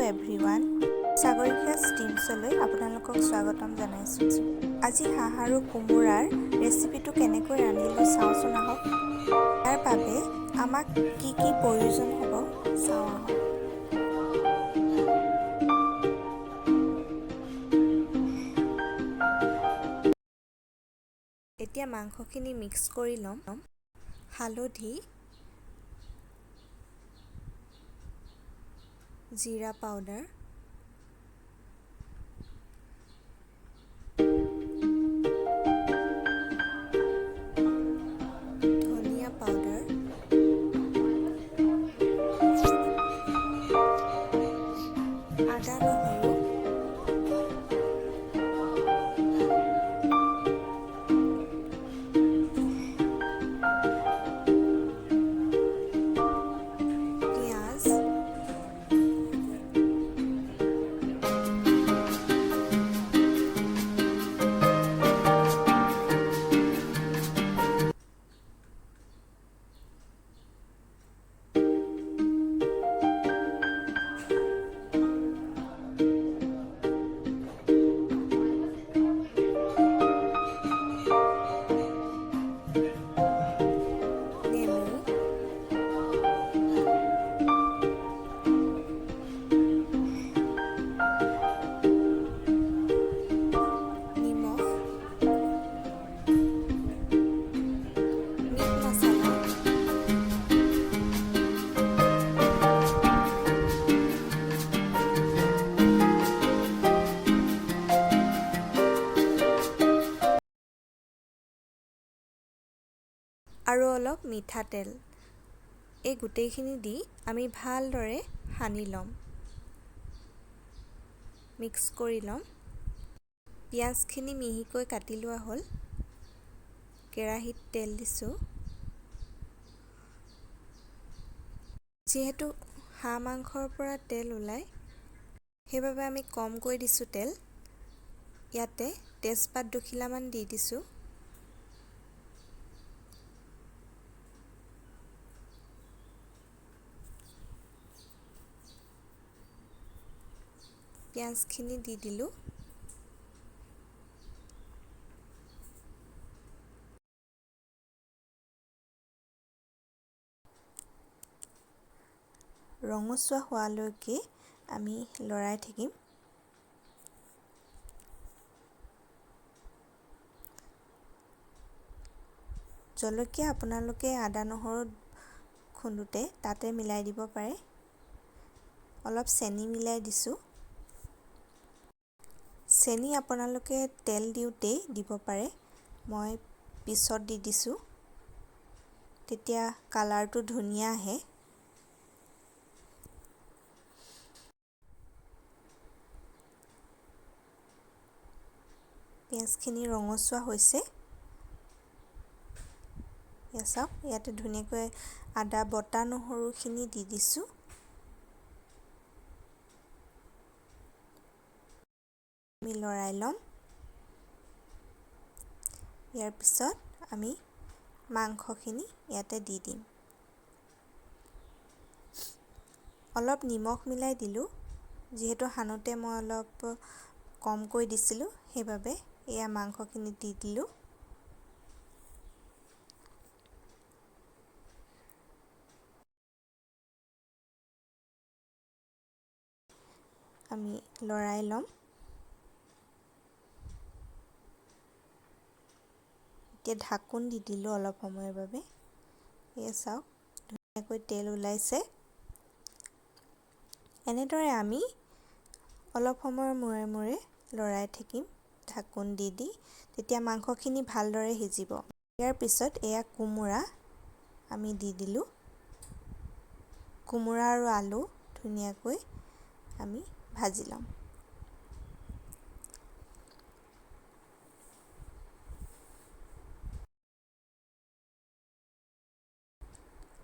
Everyone, Sagarika ষ্ট্ৰীমছলৈ আপোনালোকক স্বাগতম জনাইছোঁ। আজি হাঁহ আৰু কোমোৰাৰ ৰেচিপিটো কেনেকৈ ৰান্ধিলোঁ চাওঁচোন আহক। ইয়াৰ বাবে আমাক কি কি প্ৰয়োজন হ'ব চাওঁ আহক। এতিয়া মাংসখিনি মিক্স কৰি ল'ম। হালধি, জিৰা পাউডাৰ, ধনিয়া পাউডাৰ, আদা নহৰু, পিঁয়াজ, নেমু, নিমখ, মিট মছলা, আৰু অলপ মিঠাতেল, এই গোটেইখিনি দি আমি ভালদৰে সানি ল'ম, মিক্স কৰি ল'ম। পিঁয়াজখিনি মিহিকৈ কাটি লোৱা হ'ল। কেৰাহীত তেল দিছোঁ। যিহেতু হাঁহ মাংসৰ পৰা তেল ওলায়, সেইবাবে আমি কমকৈ দিছোঁ তেল। ইয়াতে তেজপাত দুখিলামান দি দিছোঁ। পিঁয়াজখিনি দি দিলোঁ। ৰঙচুৱা হোৱালৈকে আমি লৰাই থাকিম। জলকীয়া আপোনালোকে আদা নহৰু খুন্দোতে তাতে মিলাই দিব পাৰে। অলপ চেনি মিলাই দিছোঁ। চেনি আপোনালোকে তেল দিওঁতেই দিব পাৰে, মই পিছত দি দিছোঁ, তেতিয়া কালাৰটো ধুনীয়া আহে। পিঁয়াজখিনি ৰঙচুৱা হৈছে। এয়া চাওক, ইয়াতে ধুনীয়াকৈ আদা বটা নহৰুখিনি দি দিছোঁ। আমি লৰাই ল'ম। ইয়াৰ পিছত আমি মাংসখিনি ইয়াতে দি দিম। অলপ নিমখ মিলাই দিলোঁ, যিহেতু সানোতে মই অলপ কমকৈ দিছিলোঁ, সেইবাবে এয়া মাংসখিনি দি দিলোঁ। আমি লৰাই ল'ম। এতিয়া ঢাকোন দি দিলোঁ অলপ সময়ৰ বাবে। এয়া চাওক, ধুনীয়াকৈ তেল ওলাইছে। এনেদৰে আমি অলপ সময়ৰ মূৰে মূৰে লৰাই থাকিম ঢাকোন দি দি, তেতিয়া মাংসখিনি ভালদৰে সিজিব। ইয়াৰ পিছত এয়া কোমোৰা আমি দি দিলোঁ। কোমোৰা আৰু আলু ধুনীয়াকৈ আমি ভাজি ল'ম।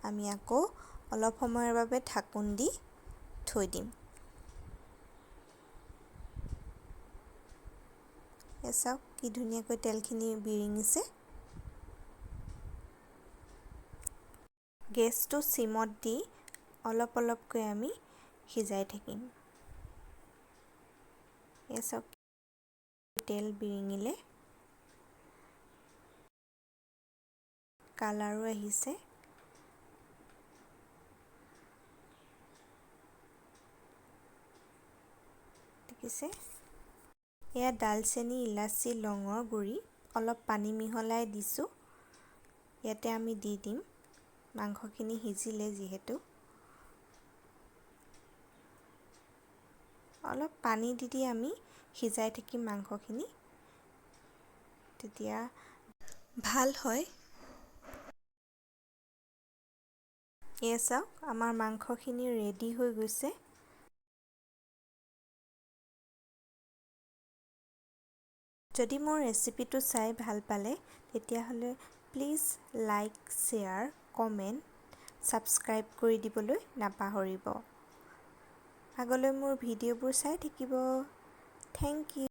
আমি আকৌ অলপ সময়ৰ বাবে ঢাকোন দি থৈ দিম। এয়া চাওক, কি ধুনীয়াকৈ তেলখিনি বিৰিঙিছে। গেছটো চিমত দি অলপ অলপকৈ আমি সিজাই থাকিম। এয়া চাওক, তেল বিৰিঙিলে, কালাৰো আহিছে। দেখিছে, এয়া ডালচেনি, ইলাচি, লঙৰ গুড়ি অলপ পানী মিহলাই দিছোঁ। ইয়াতে আমি দি দিম। মাংসখিনি সিজিলে যিহেতু, অলপ পানী দি দি আমি সিজাই থাকিম মাংসখিনি, তেতিয়া ভাল হয়। এয়া চাওক, আমাৰ মাংসখিনি ৰেডি হৈ গৈছে। যদি মোৰ ৰেচিপিটো চাই ভাল পালে, তেতিয়াহ'লে please like, share, comment, subscribe কৰি দিবলৈ নাপাহৰিব। আগলৈ মোৰ ভিডিঅ'বোৰ চাই থাকিব। Thank you.